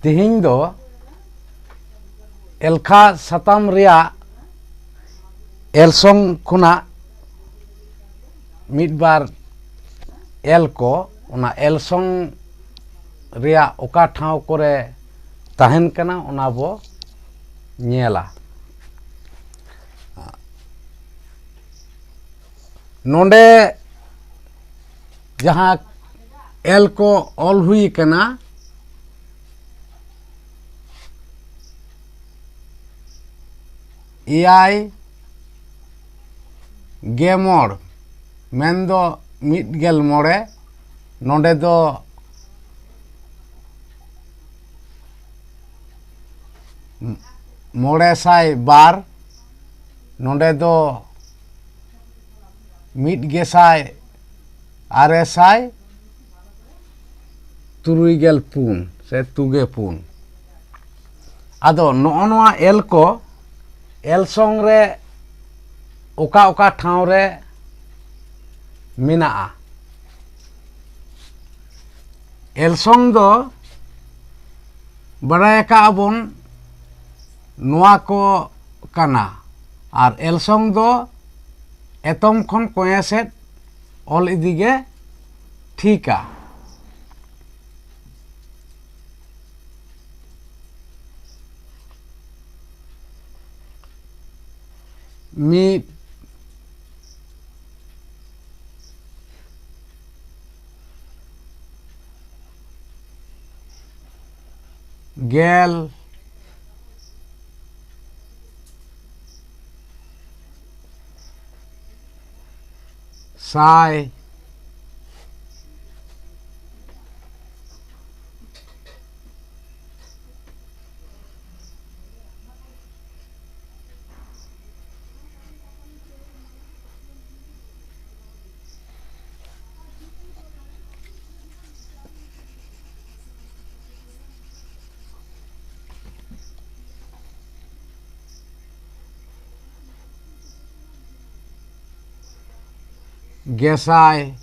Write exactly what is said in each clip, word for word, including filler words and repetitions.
ᱛᱮᱦᱮᱧ ᱫᱚ ᱮᱞᱠᱷᱟ ᱥᱟᱛᱟᱢ ᱨᱮᱭᱟᱜ ᱮᱞᱥᱚᱝ ᱠᱷᱚᱱᱟᱜ ᱢᱤᱫ ᱵᱟᱨ ᱮᱞ ᱠᱚ, ᱚᱱᱟ ᱮᱞᱥᱚᱝ ᱨᱮᱭᱟᱜ ᱚᱠᱟ ᱴᱷᱟᱶ ᱠᱚᱨᱮ ᱛᱟᱦᱮᱱ ᱠᱟᱱᱟ, ᱚᱱᱟ ᱵᱚ ᱧᱮᱞᱟ᱾ ᱱᱚᱰᱮ ᱡᱟᱦᱟᱸ ᱮᱞ ᱠᱚ ᱚᱞ ᱦᱩᱭ ᱠᱟᱱᱟ, ᱮᱭᱟᱭ ᱜᱮᱢᱚᱬ, ᱢᱮᱱᱫᱚ ᱢᱤᱫ ᱜᱮᱞ ᱢᱚᱬᱮ, ᱱᱚᱰᱮ ᱫᱚ ᱢᱚᱬᱮ ᱥᱟᱭ ᱵᱟᱨ, ᱱᱚᱰᱮ ᱫᱚ ᱢᱤᱫ ᱜᱮᱥᱟᱭ ᱟᱨᱮ ᱥᱟᱭ ᱛᱩᱨᱩᱭ ᱜᱮᱞ ᱯᱩᱱ ᱥᱮ ᱛᱩᱜᱮ ᱯᱩᱱ᱾ ᱟᱫᱚ ᱱᱚᱜᱼᱚ ᱱᱚᱣᱟ ᱮᱞ ᱠᱚ ᱮᱞ ᱥᱚᱝ ᱨᱮ ᱚᱠᱟ ᱚᱠᱟ ᱴᱷᱟᱶ ᱨᱮ ᱢᱮᱱᱟᱜᱼᱟ? ᱮᱞ ᱥᱚᱝ ᱫᱚ ᱵᱟᱲᱟᱭ ᱟᱠᱟᱫ ᱵᱚᱱ ᱱᱚᱣᱟ ᱠᱚ ᱠᱟᱱᱟ, ᱟᱨ ᱮᱞ ᱥᱚᱝ ᱫᱚ ᱮᱛᱚᱢ ᱠᱷᱚᱱ ᱠᱚᱸᱭᱮ ᱥᱮᱫ ᱚᱞ ᱤᱫᱤ ᱜᱮ ᱴᱷᱤᱠᱟ᱾ ᱢᱤᱫ ᱜᱮᱞ, ᱥᱟᱭ, ᱜᱮᱥᱟᱭ,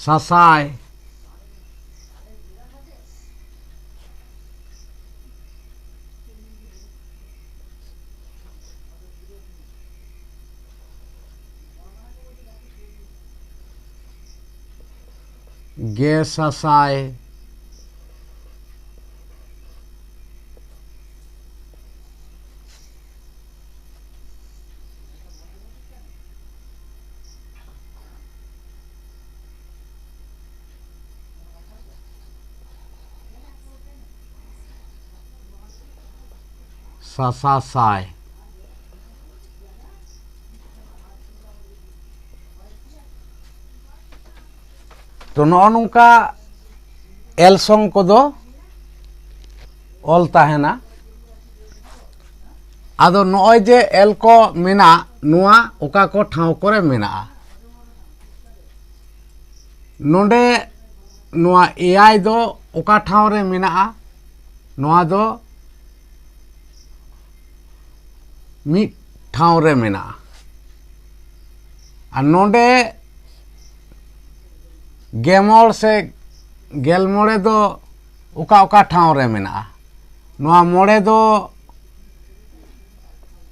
ᱥᱟᱥᱟᱭ᱾ ᱜᱮ ᱥᱟᱥᱟᱭ᱾ ᱥᱟᱥᱟᱥᱟᱭ᱾ ᱛᱚ, ᱱᱚᱜᱼᱚ ᱱᱚᱝᱠᱟ ᱮᱞ ᱥᱚᱝ ᱠᱚᱫᱚ ᱚᱞ ᱛᱟᱦᱮᱱᱟ᱾ ᱟᱫᱚ ᱱᱚᱜᱼᱚᱭ ᱡᱮ ᱮᱞ ᱠᱚ ᱢᱮᱱᱟᱜ, ᱱᱚᱣᱟ ᱚᱠᱟ ᱠᱚ ᱴᱷᱟᱶ ᱠᱚᱨᱮ ᱢᱮᱱᱟᱜᱼᱟ? ᱱᱚᱰᱮ ᱱᱚᱣᱟ ᱮᱭᱟᱭ ᱫᱚ ᱚᱠᱟ ᱴᱷᱟᱶ ᱨᱮ ᱢᱮᱱᱟᱜᱼᱟ? ᱱᱚᱣᱟ ᱫᱚ ᱢᱤᱫ ᱴᱷᱟᱶ ᱨᱮ ᱢᱮᱱᱟᱜᱼᱟ᱾ ᱟᱨ ᱱᱚᱰᱮ ᱜᱮᱢᱚᱬ ᱥᱮ ᱜᱮᱞ ᱢᱚᱬᱮ ᱫᱚ ᱚᱠᱟ ᱚᱠᱟ ᱴᱷᱟᱶ ᱨᱮ ᱢᱮᱱᱟᱜᱼᱟ? ᱱᱚᱣᱟ ᱢᱚᱬᱮ ᱫᱚ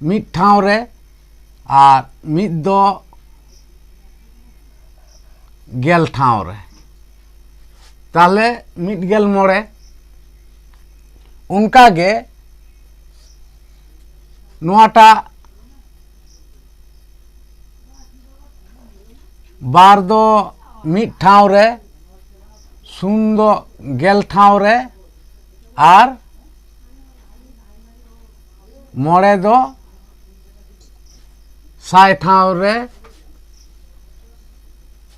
ᱢᱤᱫ ᱴᱷᱟᱶ ᱨᱮ, ᱟᱨ ᱢᱤᱫ ᱫᱚ ᱜᱮᱞ ᱴᱷᱟᱶ ᱨᱮ, ᱛᱟᱦᱞᱮ ᱢᱤᱫ ᱜᱮᱞ ᱢᱚᱬᱮ᱾ ᱚᱱᱠᱟᱜᱮ ᱱᱚᱣᱟᱴᱟᱜ ᱵᱟᱨ ᱫᱚ ᱢᱤᱫ ᱴᱷᱟᱶ ᱨᱮ, ᱥᱩᱱ ᱫᱚ ᱜᱮᱞ ᱴᱷᱟᱶ ᱨᱮ, ᱟᱨ ᱢᱚᱬᱮ ᱫᱚ ᱥᱟᱭ ᱴᱷᱟᱶ ᱨᱮ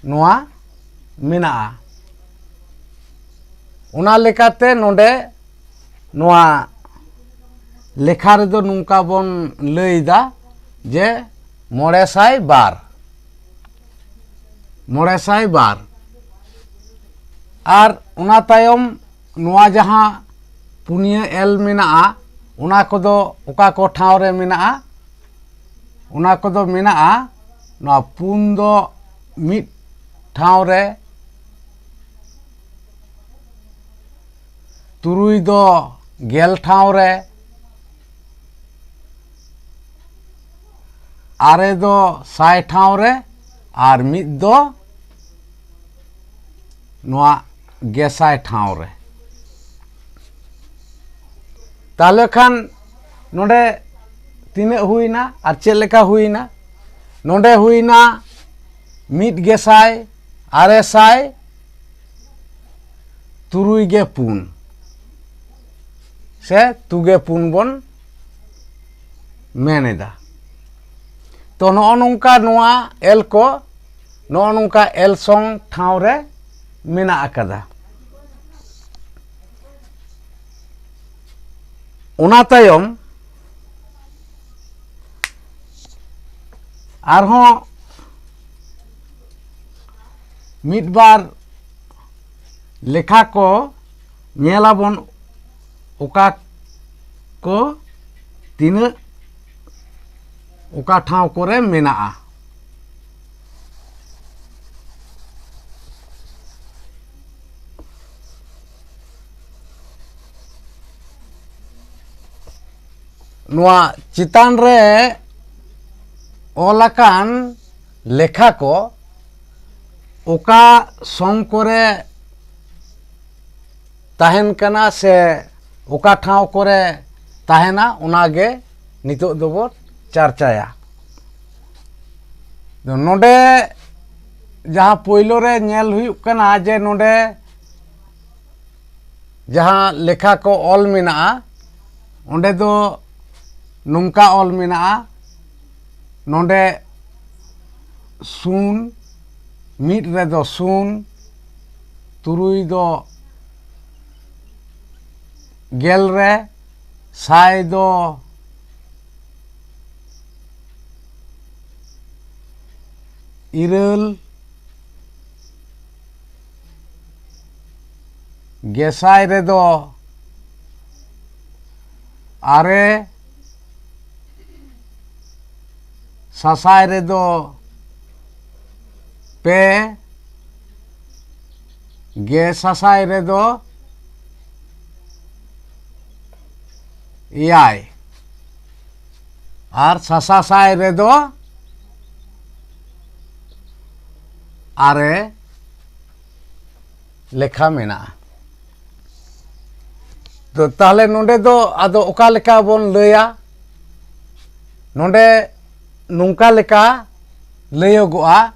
ᱱᱚᱣᱟ ᱢᱮᱱᱟᱜᱼᱟ᱾ ᱚᱱᱟ ᱞᱮᱠᱟᱛᱮ ᱱᱚᱰᱮ ᱱᱚᱣᱟ ᱞᱮᱠᱷᱟ ᱨᱮᱫᱚ ᱱᱚᱝᱠᱟ ᱵᱚᱱ ᱞᱟᱹᱭᱫᱟ ᱡᱮ ᱢᱚᱬᱮ ᱥᱟᱭ ᱵᱟᱨ, ᱢᱚᱬᱮ ᱥᱟᱭ ᱵᱟᱨ᱾ ᱟᱨ ᱚᱱᱟ ᱛᱟᱭᱚᱢ ᱱᱚᱣᱟ ᱡᱟᱦᱟᱸ ᱯᱩᱱᱭᱟᱹ ᱮᱞ ᱢᱮᱱᱟᱜᱼᱟ, ᱚᱱᱟ ᱠᱚᱫᱚ ᱚᱠᱟ ᱠᱚ ᱴᱷᱟᱶ ᱨᱮ ᱢᱮᱱᱟᱜᱼᱟ? ᱚᱱᱟ ᱠᱚᱫᱚ ᱢᱮᱱᱟᱜᱼᱟ, ᱱᱚᱣᱟ ᱯᱩᱱ ᱫᱚ ᱢᱤᱫ ᱴᱷᱟᱶ ᱨᱮ, ᱛᱩᱨᱩᱭ ᱫᱚ ᱜᱮᱞ ᱴᱷᱟᱶ ᱨᱮ, ᱟᱨᱮ ᱫᱚ ᱥᱟᱭ ᱴᱷᱟᱶ ᱨᱮ, ᱟᱨ ᱢᱤᱫ ᱫᱚ ᱱᱚᱣᱟ ᱜᱮᱥᱟᱭ ᱴᱷᱟᱶ ᱨᱮ᱾ ᱛᱟᱦᱚᱞᱮ ᱠᱷᱟᱱ ᱱᱚᱰᱮ ᱛᱤᱱᱟᱹᱜ ᱦᱩᱭᱱᱟ ᱟᱨ ᱪᱮᱫ ᱞᱮᱠᱟ ᱦᱩᱭᱱᱟ? ᱱᱚᱰᱮ ᱦᱩᱭᱱᱟ ᱢᱤᱫ ᱜᱮᱥᱟᱭ ᱟᱨᱮ ᱥᱟᱭ ᱛᱩᱨᱩᱭ ᱜᱮ ᱯᱩᱱ ᱥᱮ ᱛᱩᱜᱮ ᱯᱩᱱ ᱵᱚᱱ ᱢᱮᱱ ᱮᱫᱟ᱾ ᱛᱚ, ᱱᱚᱜᱼᱚ ᱱᱚᱝᱠᱟ ᱱᱚᱣᱟ ᱮᱞ ᱠᱚ ᱱᱚᱜᱼᱚ ᱱᱚᱝᱠᱟ ᱮᱞ ᱥᱚᱝ ᱴᱷᱟᱶ ᱨᱮ ᱢᱮᱱᱟᱜ ᱟᱠᱟᱫᱟ᱾ ᱚᱱᱟ ᱛᱟᱭᱚᱢ ᱟᱨᱦᱚᱸ ᱢᱤᱫ ᱵᱟᱨ ᱞᱮᱠᱷᱟ ᱠᱚ ᱧᱮᱞᱟᱵᱚᱱ, ᱚᱠᱟ ᱠᱚ ᱛᱤᱱᱟᱹᱜ ᱚᱠᱟ ᱴᱷᱟᱶ ᱠᱚᱨᱮ ᱢᱮᱱᱟᱜᱼᱟ᱾ ᱱᱚᱣᱟ ᱪᱮᱛᱟᱱ ᱨᱮ ᱚᱞ ᱟᱠᱟᱱ ᱞᱮᱠᱷᱟ ᱠᱚ ᱚᱠᱟ ᱥᱚᱝ ᱠᱚᱨᱮ ᱛᱟᱦᱮᱱ ᱠᱟᱱᱟ ᱥᱮ ᱚᱠᱟ ᱴᱷᱟᱶ ᱠᱚᱨᱮ ᱛᱟᱦᱮᱱᱟ, ᱚᱱᱟ ᱜᱮ ᱱᱤᱛᱚᱜ ᱫᱚᱵᱚ ᱪᱟᱨᱪᱟᱭᱟ᱾ ᱱᱚᱰᱮ ᱡᱟᱦᱟᱸ ᱯᱳᱭᱞᱳ ᱨᱮ ᱧᱮᱞ ᱦᱩᱭᱩᱜ ᱠᱟᱱᱟ ᱡᱮ ᱱᱚᱰᱮ ᱡᱟᱦᱟᱸ ᱞᱮᱠᱷᱟ ᱠᱚ ᱚᱞ ᱢᱮᱱᱟᱜᱼᱟ, ᱚᱸᱰᱮ ᱫᱚ ᱱᱚᱝᱠᱟ ᱚᱞ ᱢᱮᱱᱟᱜᱼᱟ, ᱱᱚᱰᱮ ᱥᱩᱱ, ᱢᱤᱫ ᱨᱮᱫᱚ ᱥᱩᱱ, ᱛᱩᱨᱩᱭ ᱫᱚ ᱜᱮᱞ ᱨᱮ, ᱥᱟᱭ ᱫᱚ ᱤᱨᱟᱹᱞ, ᱜᱮᱥᱟᱭ ᱨᱮᱫᱚ ᱟᱨᱮ, ᱥᱟᱥᱟᱭ ᱨᱮᱫᱚ ᱯᱮ, ᱜᱮ ᱥᱟᱥᱟᱭ ᱨᱮᱫᱚ ᱮᱭᱟᱭ, ᱟᱨ ᱥᱟᱥᱟᱥᱟᱭ ᱨᱮᱫᱚ ᱟᱨᱮ ᱞᱮᱠᱷᱟ ᱢᱮᱱᱟᱜᱼᱟ᱾ ᱛᱚ, ᱛᱟᱦᱞᱮ ᱱᱚᱰᱮ ᱫᱚ ᱟᱫᱚ ᱚᱠᱟ ᱞᱮᱠᱟ ᱵᱚᱱ ᱞᱟᱹᱭᱟ? ᱱᱚᱰᱮ ᱱᱚᱝᱠᱟ ᱞᱮᱠᱟ ᱞᱟᱹᱭᱚᱜᱚᱜᱼᱟ,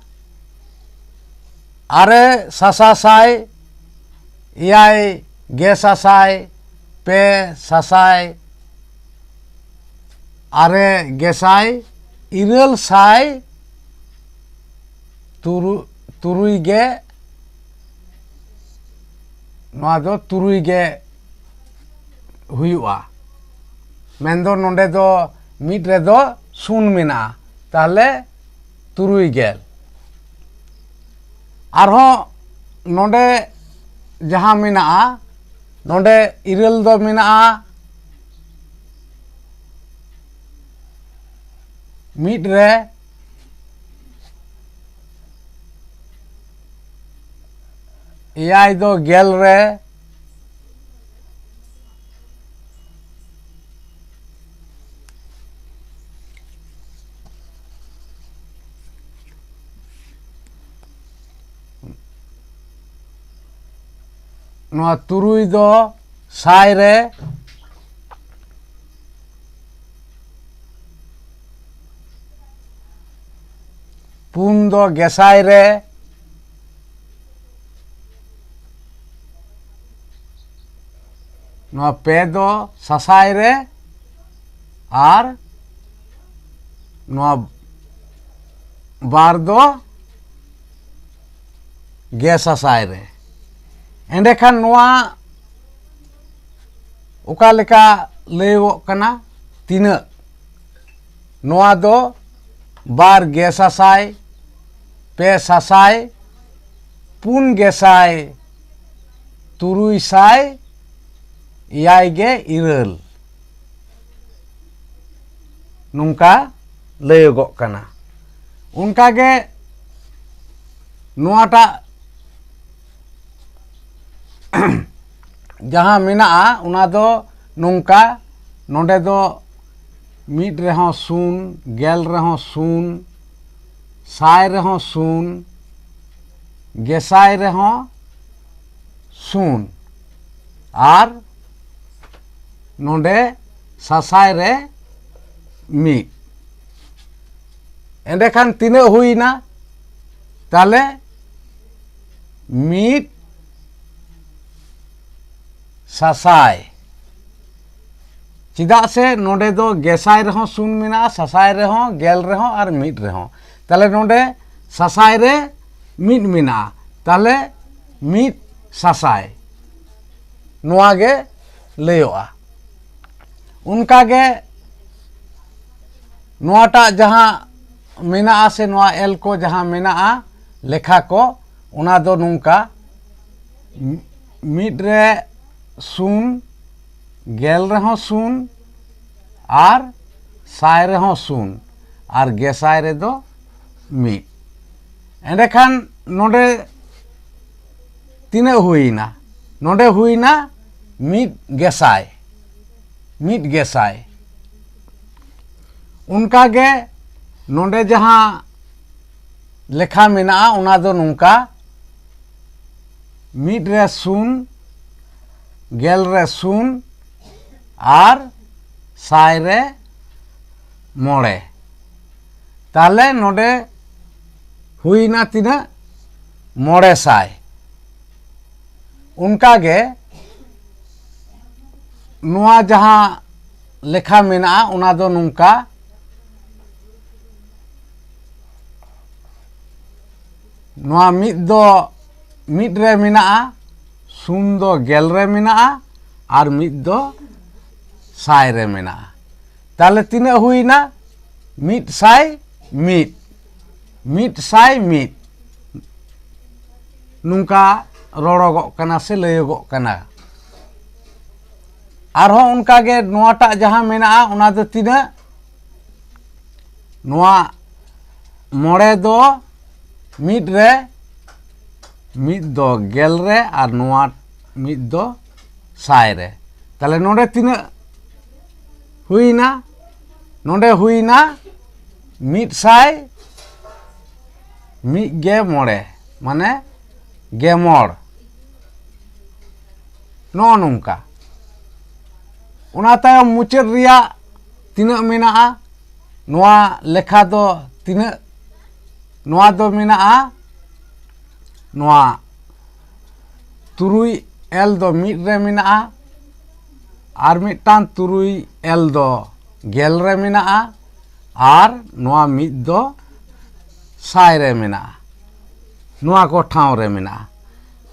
ᱟᱨᱮ ᱥᱟᱥᱟᱥᱟᱭ, ᱮᱭᱟᱭ ᱜᱮᱥᱟᱥᱟᱭ, ᱯᱮ ᱥᱟᱥᱟᱭ, ᱟᱨᱮ ᱜᱮᱥᱟᱭ, ᱤᱨᱟᱹᱞ ᱥᱟᱭ ᱛᱩᱨᱩ-, ᱛᱩᱨᱩᱭ ᱜᱮ, ᱱᱚᱣᱟ ᱫᱚ ᱛᱩᱨᱩᱭ ᱜᱮ ᱦᱩᱭᱩᱜᱼᱟ᱾ ᱢᱮᱱᱫᱚ ᱱᱚᱰᱮ ᱫᱚ ᱢᱤᱫ ᱨᱮᱫᱚ ᱥᱩᱱ ᱢᱮᱱᱟᱜᱼᱟ, ᱛᱟᱦᱞᱮ ᱛᱩᱨᱩᱭ ᱜᱮᱞ᱾ ᱟᱨᱦᱚᱸ ᱱᱚᱰᱮ ᱡᱟᱦᱟᱸ ᱢᱮᱱᱟᱜᱼᱟ, ᱱᱚᱰᱮ ᱤᱨᱟᱹᱞ ᱫᱚ ᱢᱮᱱᱟᱜᱼᱟ ᱢᱤᱫ ᱨᱮ, ᱮᱭᱟᱭ ᱫᱚ ᱜᱮᱞ ᱨᱮ, ᱱᱚᱣᱟ ᱛᱩᱨᱩᱭ ᱫᱚ ᱥᱟᱭ ᱨᱮ, ᱯᱩᱱ ᱫᱚ ᱜᱮᱥᱟᱭ ᱨᱮ, ᱱᱚᱣᱟ ᱯᱮ ᱫᱚ ᱥᱟᱥᱟᱭ ᱨᱮ, ᱟᱨ ᱱᱚᱣᱟ ᱵᱟᱨ ᱫᱚ ᱜᱮᱥᱟᱥᱟᱭ ᱨᱮ᱾ ᱮᱸᱰᱮᱠᱷᱟᱱ ᱱᱚᱣᱟ ᱚᱠᱟ ᱞᱮᱠᱟ ᱞᱟᱹᱭᱚᱜ ᱠᱟᱱᱟ? ᱛᱤᱱᱟᱹᱜ? ᱱᱚᱣᱟ ᱫᱚ ᱵᱟᱨ ᱜᱮᱥᱟᱥᱟᱭ, ᱯᱮ ᱥᱟᱥᱟᱭ, ᱯᱩᱱ ᱜᱮᱥᱟᱭ, ᱛᱩᱨᱩᱭ ᱥᱟᱭ ᱮᱭᱟᱭ ᱜᱮ ᱤᱨᱟᱹᱞ᱾ ᱱᱚᱝᱠᱟ ᱞᱟᱹᱭᱚᱜᱚᱜ ᱠᱟᱱᱟ᱾ ᱚᱱᱠᱟᱜᱮ ᱱᱚᱣᱟᱴᱟᱜ ᱡᱟᱦᱟᱸ ᱢᱮᱱᱟᱜᱼᱟ, ᱚᱱᱟ ᱫᱚ ᱱᱚᱝᱠᱟ, ᱱᱚᱰᱮ ᱫᱚ ᱢᱤᱫ ᱨᱮᱦᱚᱸ ᱥᱩᱱ, ᱜᱮᱞ ᱨᱮᱦᱚᱸ ᱥᱩᱱ, ᱥᱟᱭ ᱨᱮᱦᱚᱸ ᱥᱩᱱ, ᱜᱮᱥᱟᱭ ᱨᱮᱦᱚᱸ ᱥᱩᱱ, ᱟᱨ ᱱᱚᱰᱮ ᱥᱟᱥᱟᱭ ᱨᱮ ᱢᱤᱫ᱾ ᱮᱸᱰᱮᱠᱷᱟᱱ ᱛᱤᱱᱟᱹᱜ ᱦᱩᱭᱱᱟ? ᱛᱟᱦᱞᱮ ᱢᱤᱫ ᱥᱟᱥᱟᱭ᱾ ᱪᱮᱫᱟᱜ ᱥᱮ ᱱᱚᱰᱮ ᱫᱚ ᱜᱮᱥᱟᱭ ᱨᱮᱦᱚᱸ ᱥᱩᱱ ᱢᱮᱱᱟᱜᱼᱟ, ᱥᱟᱥᱟᱭ ᱨᱮᱦᱚᱸ, ᱜᱮᱞ ᱨᱮᱦᱚᱸ ᱟᱨ ᱢᱤᱫ ᱨᱮᱦᱚᱸ᱾ ᱛᱟᱦᱞᱮ ᱱᱚᱰᱮ ᱥᱟᱥᱟᱭ ᱨᱮ ᱢᱤᱫ ᱢᱮᱱᱟᱜᱼᱟ, ᱛᱟᱦᱞᱮ ᱢᱤᱫ ᱥᱟᱥᱟᱭ᱾ ᱱᱚᱣᱟ ᱜᱮ ᱞᱟᱹᱭᱚᱜᱼᱟ᱾ ᱚᱱᱠᱟ ᱜᱮ ᱱᱚᱣᱟᱴᱟᱜ ᱡᱟᱦᱟᱸ ᱢᱮᱱᱟᱜᱼᱟ ᱥᱮ ᱱᱚᱣᱟ ᱮᱞ ᱠᱚ ᱡᱟᱦᱟᱸ ᱢᱮᱱᱟᱜᱼᱟ ᱞᱮᱠᱷᱟ ᱠᱚ, ᱚᱱᱟ ᱫᱚ ᱱᱚᱝᱠᱟ, ᱢᱤᱫ ᱨᱮ ᱥᱩᱱ, ᱜᱮᱞ ᱨᱮᱦᱚᱸ ᱥᱩᱱ, ᱟᱨ ᱥᱟᱭ ᱨᱮᱦᱚᱸ ᱥᱩᱱ, ᱟᱨ ᱜᱮᱥᱟᱭ ᱨᱮᱫᱚ ᱢᱤᱫ᱾ ᱮᱸᱰᱮᱠᱷᱟᱱ ᱱᱚᱰᱮ ᱛᱤᱱᱟᱹᱜ ᱦᱩᱭᱱᱟ? ᱱᱚᱰᱮ ᱦᱩᱭᱱᱟ ᱢᱤᱫ ᱜᱮᱥᱟᱭ, ᱢᱤᱫ ᱜᱮᱥᱟᱭ᱾ ᱚᱱᱠᱟ ᱜᱮ ᱱᱚᱰᱮ ᱡᱟᱦᱟᱸ ᱞᱮᱠᱷᱟ ᱢᱮᱱᱟᱜᱼᱟ, ᱚᱱᱟ ᱫᱚ ᱱᱚᱝᱠᱟ, ᱢᱤᱫ ᱨᱮ ᱥᱩᱱ, ᱜᱮᱞ ᱨᱮ ᱥᱩᱱ, ᱟᱨ ᱥᱟᱭ ᱨᱮ ᱢᱚᱬᱮ᱾ ᱛᱟᱦᱞᱮ ᱱᱚᱰᱮ ᱦᱩᱭᱱᱟ ᱛᱤᱱᱟᱹᱜ? ᱢᱚᱬᱮ ᱥᱟᱭ᱾ ᱚᱱᱠᱟ ᱜᱮ ᱱᱚᱣᱟ ᱡᱟᱦᱟᱸ ᱞᱮᱠᱷᱟ ᱢᱮᱱᱟᱜᱼᱟ, ᱚᱱᱟ ᱫᱚ ᱱᱚᱝᱠᱟ, ᱱᱚᱣᱟ ᱢᱤᱫ ᱫᱚ ᱢᱤᱫ ᱨᱮ ᱢᱮᱱᱟᱜᱼᱟ, ᱥᱩᱱ ᱫᱚ ᱜᱮᱞ ᱨᱮ ᱢᱮᱱᱟᱜᱼᱟ, ᱟᱨ ᱢᱤᱫ ᱫᱚ ᱥᱟᱭ ᱨᱮ ᱢᱮᱱᱟᱜᱼᱟ᱾ ᱛᱟᱦᱞᱮ ᱛᱤᱱᱟᱹᱜ ᱦᱩᱭᱱᱟ? ᱢᱤᱫ ᱥᱟᱭ ᱢᱤᱫ, ᱢᱤᱫ ᱥᱟᱭ ᱢᱤᱫ᱾ ᱱᱚᱝᱠᱟ ᱨᱚᱲᱚᱜᱚᱜ ᱠᱟᱱᱟ ᱥᱮ ᱞᱟᱹᱭᱚᱜᱚᱜ ᱠᱟᱱᱟ᱾ ᱟᱨᱦᱚᱸ ᱚᱱᱠᱟ ᱜᱮ ᱱᱚᱣᱟᱴᱟᱜ ᱡᱟᱦᱟᱸ ᱢᱮᱱᱟᱜᱼᱟ, ᱚᱱᱟ ᱫᱚ ᱛᱤᱱᱟᱹᱜ? ᱱᱚᱣᱟ ᱢᱚᱬᱮ ᱫᱚ ᱢᱤᱫ ᱨᱮ, ᱢᱤᱫ ᱫᱚ ᱜᱮᱞ ᱨᱮ, ᱟᱨ ᱱᱚᱣᱟ ᱢᱤᱫ ᱫᱚ ᱥᱟᱭ ᱨᱮ᱾ ᱛᱟᱦᱞᱮ ᱱᱚᱰᱮ ᱛᱤᱱᱟᱹᱜ ᱦᱩᱭᱱᱟ, ᱱᱚᱰᱮ ᱦᱩᱭᱱᱟ ᱢᱤᱫ ᱥᱟᱭ ᱢᱤᱫ ᱜᱮ ᱢᱚᱬᱮ, ᱢᱟᱱᱮ ᱜᱮᱢᱚᱬ᱾ ᱱᱚᱜᱼᱚ ᱱᱚᱝᱠᱟ᱾ ᱚᱱᱟ ᱛᱟᱭᱚᱢ ᱢᱩᱪᱟᱹᱫ ᱨᱮᱭᱟᱜ ᱛᱤᱱᱟᱹᱜ ᱢᱮᱱᱟᱜᱼᱟ, ᱱᱚᱣᱟ ᱞᱮᱠᱷᱟ ᱫᱚ ᱛᱤᱱᱟᱹᱜ, ᱱᱚᱣᱟ ᱫᱚ ᱢᱮᱱᱟᱜᱼᱟ, ᱱᱚᱣᱟ ᱛᱩᱨᱩᱭ ᱮᱞ ᱫᱚ ᱢᱤᱫ ᱨᱮ ᱢᱮᱱᱟᱜᱼᱟ, ᱟᱨ ᱢᱤᱫᱴᱟᱝ ᱛᱩᱨᱩᱭ ᱮᱞ ᱫᱚ ᱜᱮᱞ ᱨᱮ ᱢᱮᱱᱟᱜᱼᱟ, ᱟᱨ ᱱᱚᱣᱟ ᱢᱤᱫ ᱫᱚ ᱥᱟᱭ ᱨᱮ ᱢᱮᱱᱟᱜᱼᱟ, ᱱᱚᱣᱟ ᱠᱚ ᱴᱷᱟᱶ ᱨᱮ ᱢᱮᱱᱟᱜᱼᱟ᱾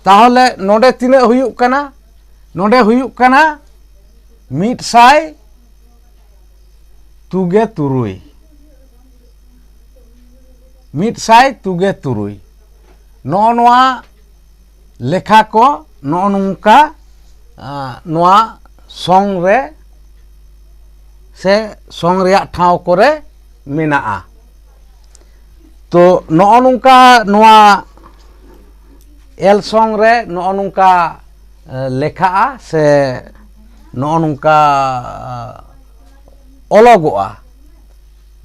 ᱛᱟᱦᱚᱞᱮ ᱱᱚᱰᱮ ᱛᱤᱱᱟᱹᱜ ᱦᱩᱭᱩᱜ ᱠᱟᱱᱟ? ᱱᱚᱰᱮ ᱦᱩᱭᱩᱜ ᱠᱟᱱᱟ ᱢᱤᱫ ᱥᱟᱭ ᱛᱩᱜᱮ ᱛᱩᱨᱩᱭ, ᱢᱤᱫ ᱥᱟᱭ ᱛᱩᱜᱮ ᱛᱩᱨᱩᱭ᱾ ᱱᱚᱜᱼᱚ ᱱᱚᱣᱟ ᱞᱮᱠᱷᱟ ᱠᱚ ᱱᱚᱜᱼᱚ ᱱᱚᱝᱠᱟ, ᱟᱸ, ᱱᱚᱣᱟ ᱥᱚᱝ ᱨᱮ ᱥᱮ ᱥᱚᱝ ᱨᱮᱭᱟᱜ ᱴᱷᱟᱶ ᱠᱚᱨᱮ ᱢᱮᱱᱟᱜᱼᱟ᱾ ᱛᱚ, ᱱᱚᱜᱼᱚ ᱱᱚᱝᱠᱟ ᱱᱚᱣᱟ ᱮᱞ ᱥᱚᱝ ᱨᱮ ᱱᱚᱜᱼᱚ ᱱᱚᱝᱠᱟ, ᱮ, ᱞᱮᱠᱷᱟᱜᱼᱟ ᱥᱮ ᱱᱚᱜᱼᱚ ᱱᱚᱝᱠᱟ, ᱮ, ᱚᱞᱚᱜᱚᱜᱼᱟ᱾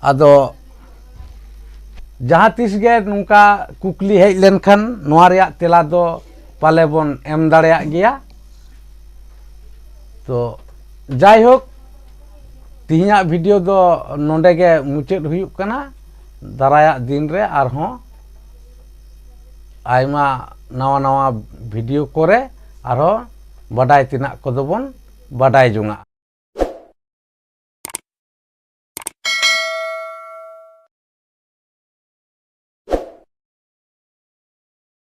ᱟᱫᱚ ᱡᱟᱦᱟᱸ ᱛᱤᱥ ᱜᱮ ᱱᱚᱝᱠᱟ ᱠᱩᱠᱞᱤ ᱦᱮᱡ ᱞᱮᱱᱠᱷᱟᱱ ᱱᱚᱣᱟ ᱨᱮᱭᱟᱜ ᱛᱮᱞᱟ ᱫᱚ ᱯᱟᱞᱮ ᱵᱚᱱ ᱮᱢ ᱫᱟᱲᱮᱭᱟᱜ ᱜᱮᱭᱟ᱾ ᱛᱚ, ᱡᱟᱭᱦᱳᱠ, ᱛᱮᱦᱮᱧᱟᱜ ᱵᱷᱤᱰᱤᱭᱳ ᱫᱚ ᱱᱚᱰᱮ ᱜᱮ ᱢᱩᱪᱟᱹᱫ ᱦᱩᱭᱩᱜ ᱠᱟᱱᱟ᱾ ᱫᱟᱨᱟᱭᱟᱜ ᱫᱤᱱ ᱨᱮ ᱟᱨᱦᱚᱸ ᱟᱭᱢᱟ ᱱᱟᱣᱟ ᱱᱟᱣᱟ ᱵᱷᱤᱰᱤᱭᱳ ᱠᱚᱨᱮ ᱟᱨᱦᱚᱸ ᱵᱟᱰᱟᱭ ᱛᱮᱱᱟᱜ ᱠᱚᱫᱚ ᱵᱚᱱ ᱵᱟᱰᱟᱭ ᱡᱚᱝᱟᱜᱼᱟ᱾